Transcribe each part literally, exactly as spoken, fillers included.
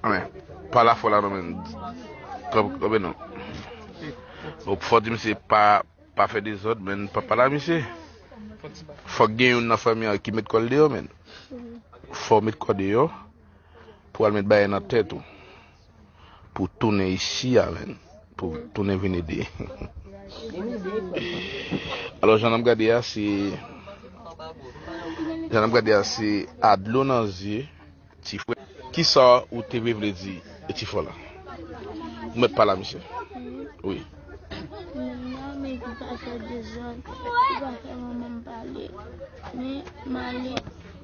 Amèn. Pa la fò la non, men. Kanpe non. Fò di misye pa, pa fè dezòd, men pa pale a misye. Fòk gen youn nan fanmi an ki met kò l deyò, men. Fò w met kò deyò pou al met bagay nan tèt ou. Pou tounen isi a, men. Pou tounen vin ede. Alò, jan n ap gade a, se, jan n ap gade a, se a dlo nan zye, ti frè. Kisa ou te vle, vle di, e ti frè la? Ou mèt pale a misye. Wi. Mwen nan, men ki pa fè dezòd, ki pa fè manman m pale. Men, m ale.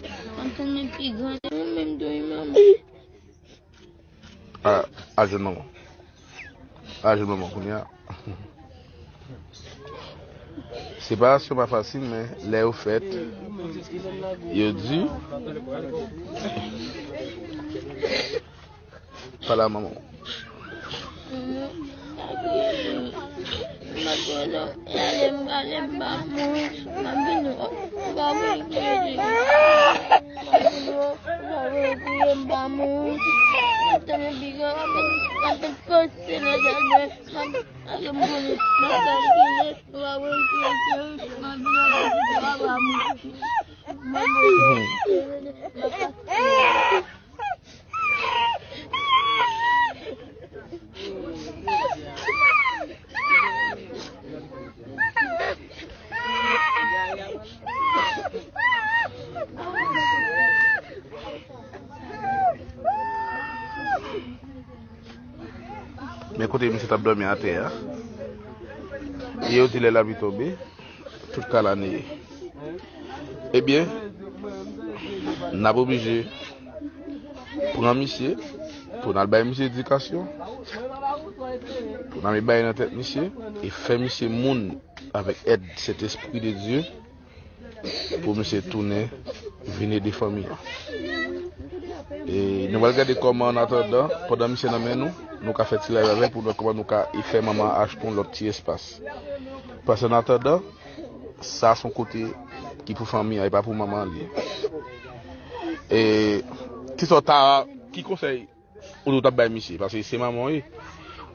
M ap tann men pi gran. Ou menm tou, wi, manman. A, al jwenn manman. Al jwenn manman kounye a. Separasyon pa fasil, men lè yo fèt, yo di. Pale a manman w. Mwen, m ap jwenn ou. E ale m prale, m pa mouri. M ap vin wè w. M pa mouri pou yo di. M ap vin wè w. M pa mouri pou yo, m pa mouri. M ap tann epi yo, m ap, m ap fòse nan jardin. M ap, m ap mouri. M ap kalkile. M pa mouri pou yo, m pa mouri. M ap mouri. M ap Men kote misye t ap dòmi atè a. E yo di lè lapli tonbe, tout kalane ye. Ebyen, n ap oblije pran misye pou n al bay misye edikasyon, pou n al met bagay nan tèt misye, e fè misye moun avèk èd Sentespri de Dye, pou misye tounen vin ede fanmi an. E nou pral gade kòman, an atandan, pandan misye nan men nou, nou ka fè ti live avè l pou nou wè kòman nou ka fè manman an achte yon lòt ti espas. Paske an atandan, sa se yon kote ki pou fanmi an, e pa pou manman an li ye. E kisa w ta, ki konsèy ou, ou t ap bay misye? Paske se manman w ye.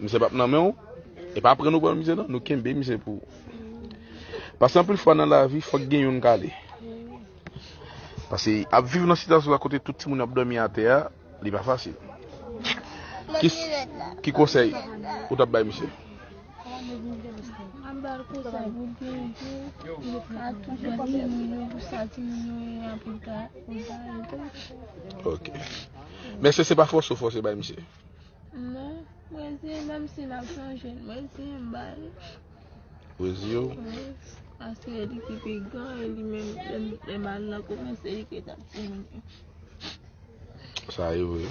Misye p ap nan men w. E pa pran nou pran misye non, nou kenbe misye pou. Paske anpil fwa nan lavi, fòk gen youn k ale. Paske ap viv nan sitiyasyon sa kote tout timoun ap dòmi atè a, li pa fasil. Ki, ki konsèy ou t ap bay misye? M ap ba l konsèy pou l gen je, pou l ka toujou timoun yo, pou sa timoun yo ye a, pou l ka, pou l ka ede. Ok. Men se, se pa fòse w fòse bay misye? Non, mwen se, menm si l ap chanje, mwen se m ba l. Ou reziye w? Wi, paske li ki pi gran, e li menm, lè, lè mal lan kòmanse, li ki t ap timoun yo. Sa e vre.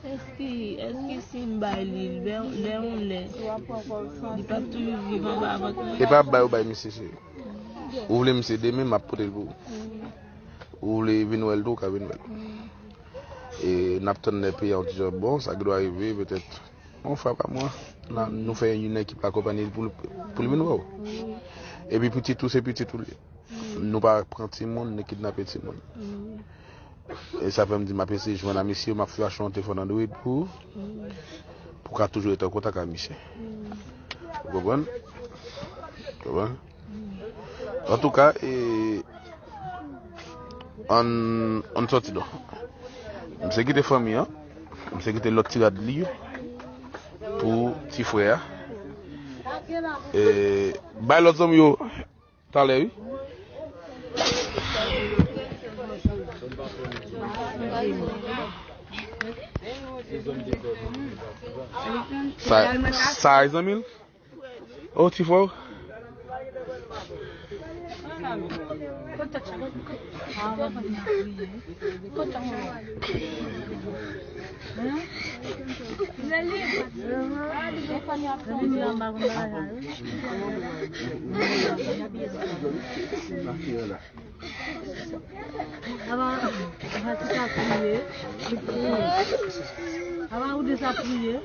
Èske, èske si m bay li, lè, lè yon lè, li p ap toujou viv anba vant mwen? E pa bay ou bay misye, cheri. Ou vle misye demen, m ap pote l pou ou. Ou vle vin wè l tou, ou ka vin wè l. E n ap tann lè peyi a yon ti jan bon, sa ki dwa rive, petèt, yon fwa pa mwa, n a, nou fè yon ekip akonpanye l pou l, pou l vin wè w. Epi pitit ou, se pitit ou li ye. Nou pa pran timoun, ni kidnape timoun. E sa fè m di, m ap eseye jwenn a misye, m ap fè achte yon telefòn Android pou, pou ka toujou rete an kontak ak misye. Ou konprann? Ou konprann? Antouka, e, ann, ann sòti non. Misye kite fanmi an, misye kite lòt ti rad li yo pou ti frè a. E, bay lòt zanmi yo talè, wi. Sa, sa e zanmi l? Oh, ti frè w? Avan, avan ti sa priye, li priye. Avan ou di sa priye.